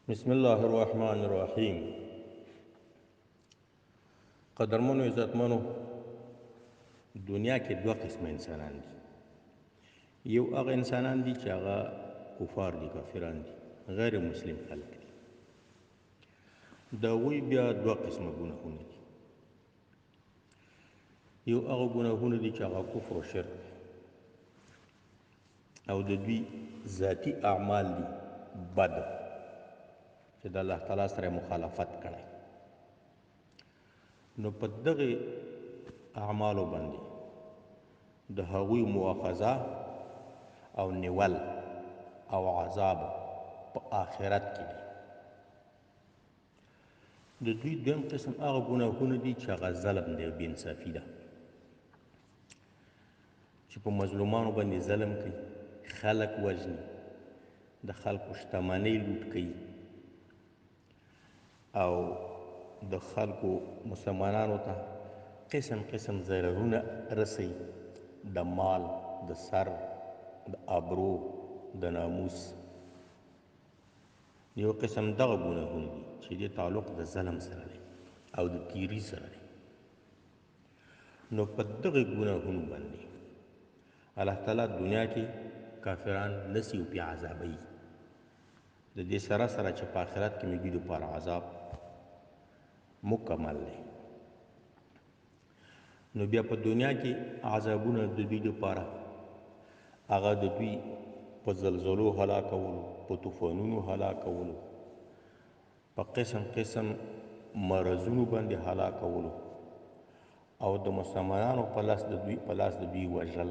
بسم الله الرحمن الرحیم. قدرمنو عزتمنو، دنیا کې دوه قسمه انسانان دي. یو هغه انسانان دي چې هغه کفار دي، کافران دي، غیر مسلم خلک دي. د هغوی بیا دوه قسمه ګناهونه دي. یو هغه ګناهونه دي چې هغه کفر او شرک دی او د دوی ذاتي اعمال دي بد، چې د الله تعالی سره مخالفت کړی. نو په دغه اعمالو باندې د هغوی مؤاخذه او نیول او عذاب په آخرت کې دی. د دوی دویم قسم هغه ګناهونه دي چې هغه ظلم دی او بېانصافي ده، چې په مظلومانو باندې ظلم کوي، خلک وژني، د خلکو شتمنۍ لوټ کوي او د خلکو مسلمانانو ته قسم قسم ضررونه رسوي، د مال، د سر، د ابرو، د ناموس. یو قسم دغه ګناهونه دي چې دې تعلق د ظلم سره دی او د تیری سره دی. نو په دغه ګناهونو باندې الله تعالی دنیا کې کافران نسی او پې عذابوي. د دې سره سره چې په آخرت کې مې دوی دپاره عذاب مکمل دی. نو بیا په دنیا کې عذابونه د دوی دپاره هغه د دوی په زلزلو هلاکولو، په طوفانونو هلاکولو، په قسم قسم مرضونو باندې هلاکولو او د مسلمانانو په لاس د دوی په لاس د دوی وژل.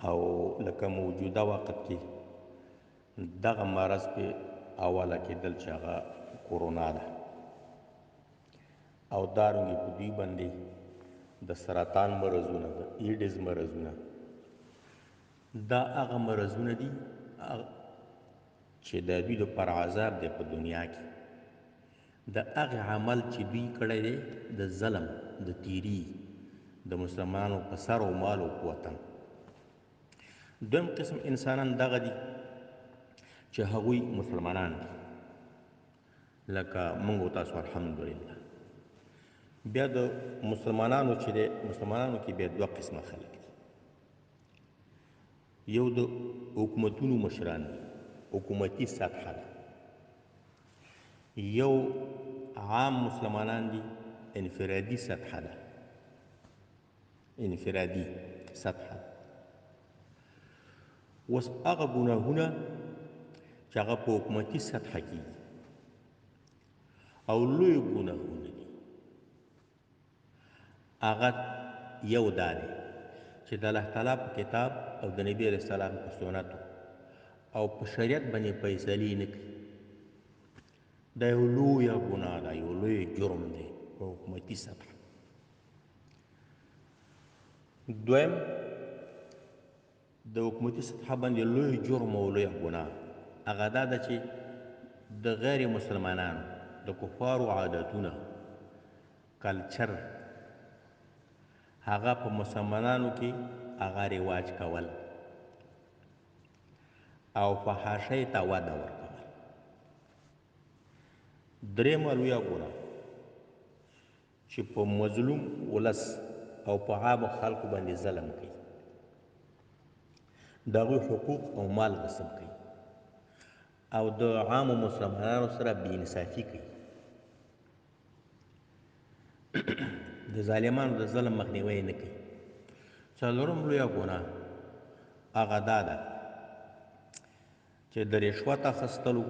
او لکه موجوده وخت کې دغه مرض په اوله کېدل چې هغه کرونا ده، او دارنګې په دوی باندې د سرطان مرضونه، د ایډز مرضونه، دا هغه مرضونه دي چې د دوی دپاره عذاب دی په دنیا کې. د هغه عمل چې دوی کړی دی د ظلم، د تیری، د مسلمانانو په سر او مال او په وطن. دویم قسم انسانان دغه دي چې هغوی مسلمانان دي، لکه موږ او تاسو الحمدلله. بیا د مسلمانانو چې دی، مسلمانانو کې بیا دوه قسمه خلک دي. یو د حکومتونو مشران دي، حکومتي سطحه ده. یو عام مسلمانان دي، انفرادي سطحه ده، انفرادي سطحه. اوس هغه ګناهونه چې هغه په حکومتي سطحه کېږي او لوی ګناهونه دي، هغه یو دا دی چې د الله تعالی په کتاب او د نبي علیه السلام په سنتو او په شریعت باندې فیصلې نه کوي. دا یو لویه ګناه ده، یو لوی جرم دی په حکومتي سطحه. دویم د حکومتي سطحه باندې لوی جرم او لویه ګناه هغه دا ده چې د غیر مسلمانانو، د کفارو عادتونه، کلچر هغه په مسلمانانو کې هغه رواج کول او فحاشۍ ته وده ورکول. درېیمه لویه ګناه چې په مظلوم ولس او په عامو خلکو باندې ظلم کوي، د هغوی حقوق او مال غصب کوي او د عامو مسلمانانو سره بې انصافي کوي، د ظالمانو د ظلم مخنیوی نه کوي. څلورم لویه ګناه هغه دا ده چې د رشوت اخیستلو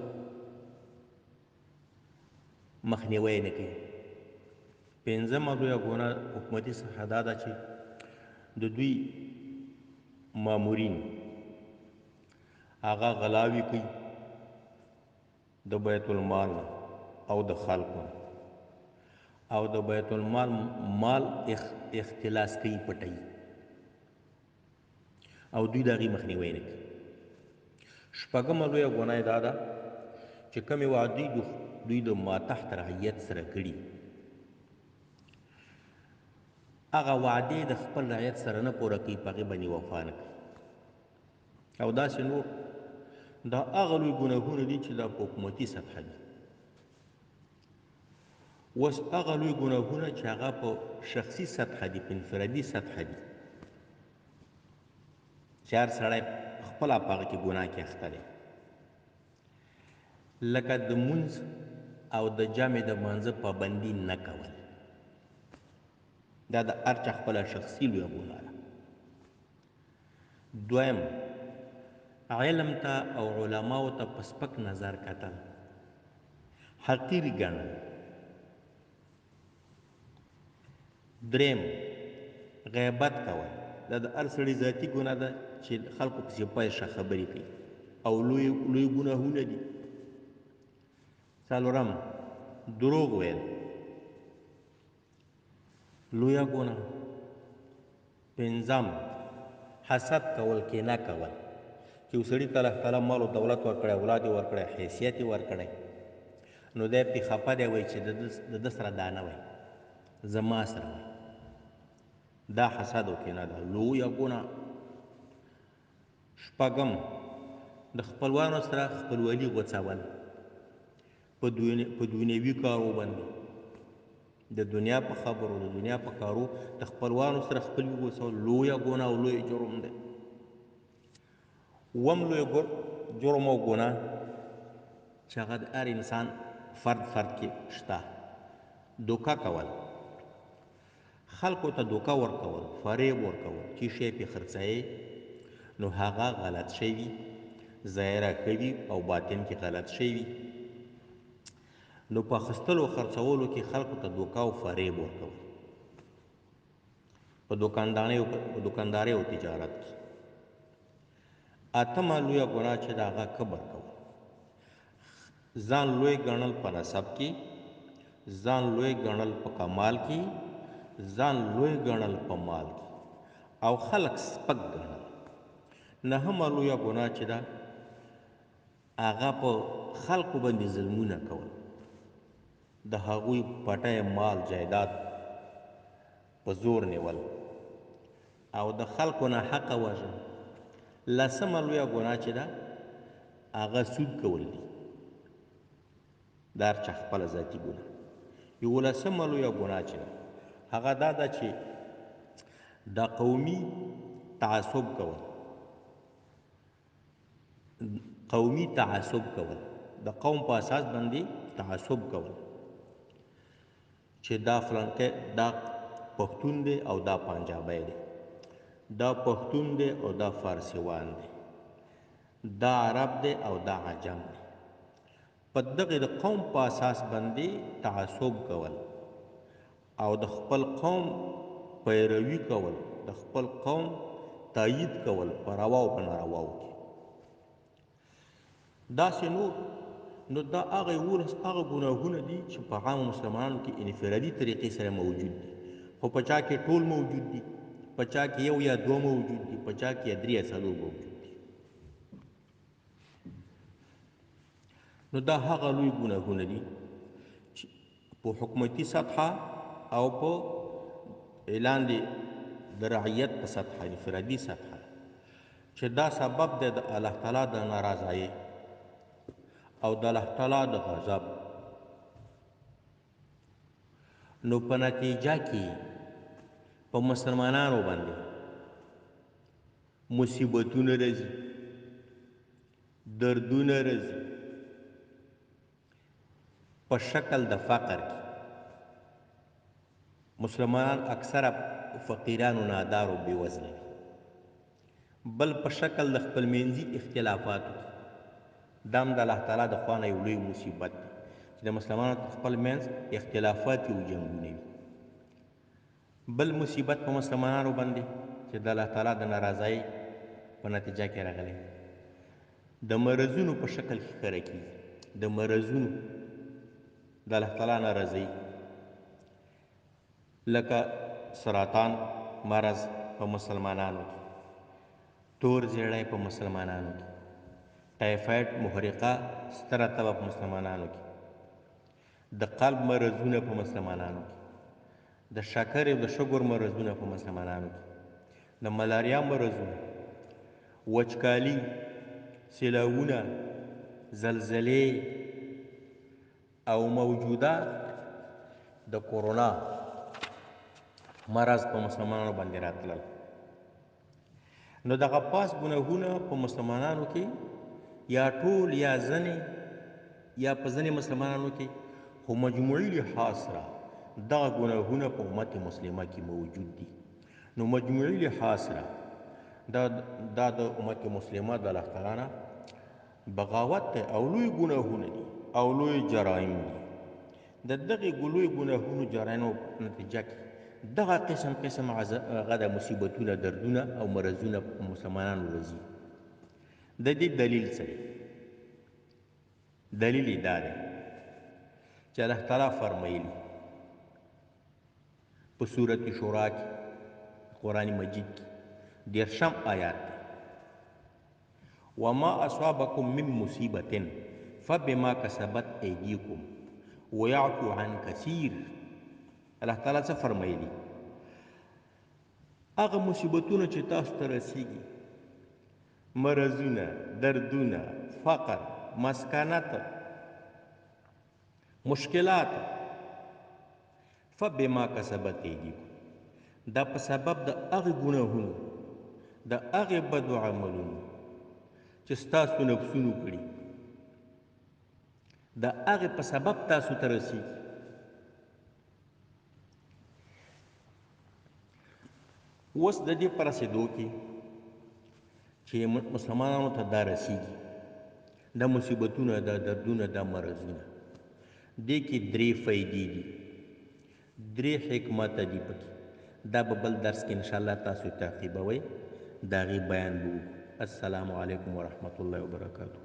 مخنیوی نه کوي. پنځمه لویه ګناه حکومتي څخه دا ده چې د دوی مامورین هغه غلاوي کوي د بیت المال نه او د خلکو نه، او د بیت المال مال اختلاس کوي، پټوي، او دوی د هغې مخنیوی نه کوي. شپږمه لویه ګناه یې دا ده چې کومې وعدې دوی د ما تحت رعیت سره کړي، هغه وعدې د خپل رعیت سره نه پوره کوي، په هغې باندې وفا نه کوي. او داسې نور دا هغه لوی ګناهونه دي چې دا په حکومتي سطحه دي. اوس هغه لوی ګناهونه چې هغه په شخصي سطحه دي، په انفرادي سطحه دي، چې هر سړی خپله په هغه کې ګناه کې اخته دی، لکه د مونځ او د جامع د مانځه پابندي نه کول، دا د هر چا خپله شخصي لویه ګناه ده. دویم، علم ته او علماو ته په سپک نظر کتل، حقیر ګڼل. دریم، غیبت کول، دا د هر سړي ذاتي ګناه ده چې خلکو پسې پېښه خبرې کوي او لوی لوی ګناهونه دي. څلورم، دروغ ویل، لویه ګناه. پنځم، حسد کول، کینه کول، چې یو سړي ته الله تعالی مال او دولت ورکړی، اولاد یې ورکړی، حیثیت یې ورکړی، نو دی پرې خفه دی، وایي چې د ده سره دا نه وای، زما سره وای. دا حسد او کینه ده، لویه ګناه. شپږم، د خپلوانو سره خپلولي غوڅول په دنیوي کارو باندې، د دنیا په خبرو، د دنیا په کارو د خپلوانو سره خپلوي غوڅول لویه ګناه او لوی جرم دی. اووم لوی جرم او ګناه چې هغه د هر انسان فرد فرد کې شته، دوکه کول، خلکو ته دوکه ورکول، فریب ورکول، چې شی پې خرڅوي نو هغه غلط شی وي، ظاهره ښه وي او باطن کې غلط شی وي، نو په اخیستلو خرڅولو کې خلکو ته دوکه او فریب ورکول، په دکاندارۍ او تجارت کې. اتمه لویه ګناه چې د هغه کبر کول، ځان لوی ګڼل په نسب کې، ځان لوی ګڼل په کمال کې، ځان لوی ګڼل په مال کې، او خلک سپک ګڼل. نهمه لویه ګناه چې ده هغه په خلکو باندې ظلمونه کول، د هغوی پټی مال جایداد په زور نیول او د خلکو نه حقه وژل. لسمه لویه ګناه چې ده هغه سود کول دي، د هر چا خپله ذاتي ګناه. یولسمه لویه ګناه چې ده هغه دا ده چې د قومي تعصب کول، قومي تعصب کول، د قوم په اساس باندې تعصب کول، چې دا فلانکی دا پښتون دی او دا پنجابی دی، دا پښتون دی او دا فارسیوان دی، دا عرب دی او دا عجم دی. په دغې د قوم په اساس باندې تعصب کول او د خپل قوم پیروي کول، د خپل قوم تایید کول په روا او په نارواو کې، داسې نور. نو دا هغه 11 هغه ګناهونه دي چې په عامو مسلمانانو کې انفرادي طریقې سره موجود دي، خو په چا کې ټول موجود دي، په چا کې یو یا دوه موجود دي، په چا کې درې یا څلور موجود دي. نو دا هغه لوی ګناهونه دي چې په حکومتي سطحه او په اعلان دی د رعیت په سطحه، انفرادي سطحه، چې دا سبب دی د الله تعالی د ناراضایۍ او د الله تعالی د غضب. نو په نتیجه کې په مسلمانانو باندې مصیبتونه راځي، دردونه راځي په شکل د فقر کې. مسلمانان اکثره فقیرانو، نادارو، بېوزله وي. بل په شکل د خپلمنځي اختلافاتو کې، دا هم د الله تعالی د خوا نه یو لوی مصیبت دی چې د مسلمانانو تر خپل منځ اختلافات او جنګونه وي. بل مصیبت په مسلمانانو باندې چې د الله تعالی د ناراضۍ په نتیجه کې راغلی، د مرضونو په شکل کې ښکاره کېږي. د مرضونو د الله تعالی ناراضي، لکه سرطان مرض په مسلمانانو کې، تور زیړی په مسلمانانو کې، ټایفایډ محرقه ستره تبه په مسلمانانو کې، د قلب مرضونه په مسلمانانو کې، د شکرې او د شګر مرضونه په مسلمانانو کې، د ملاریا مرضونه، وچکالي، سیلاوونه، زلزلې او موجوده د کورونا مرض په مسلمانانو باندې راتلل. نو دغه پاس ګناهونه په مسلمانانو کې یا ټول یا ځنې یا په ځنې مسلمانانو کې، خو مجموعي لحاظ سره دغه ګناهونه په امت مسلمه کې موجود دي. نو مجموعي لحاظ سره دا د امت مسلمه د الله تعالی نه بغاوت دی او لوی ګناهونه دي او لوی جرایم دي. د دغې لوی ګناهونو جرایمو نتیجه کې دغه قسم قسم هغه د مصیبتونه، دردونه او مرضونه په مسلمانانو راځي. د دې دلیل څه دی؟ دلیل یې دا دی چې الله تعالی فرمایلي په سورة شورا کې، قرآن مجید کې 30 آیات دی، وما اصابکم من مصیبت فبما کسبت ایدیکم ویعفو عن کثیر. الله تعالی څه فرمایلي؟ هغه مصیبتونه چې تاسو ته رسیږي، مرضونه، دردونه، فقر، مسکنت، مشکلات، فبما کسبت ایدیکم، دا په سبب د هغې ګناهونو، د هغې بدو عملونو چې ستاسو نفسونو کړي، د هغې په سبب تاسو ته رسیږي. اوس د دې په رسېدو کې چې مسلمانانو ته دا رسیږي، دا مصیبتونه، دا دردونه، دا مرضونه، دې کې درې فایدې دي، درې حکمته دي پکې. دا به بل درس کې انشاءالله تاسو تعقیبوئ، د هغې بیان به وکړو. السلام علیکم ورحمة الله وبرکاته.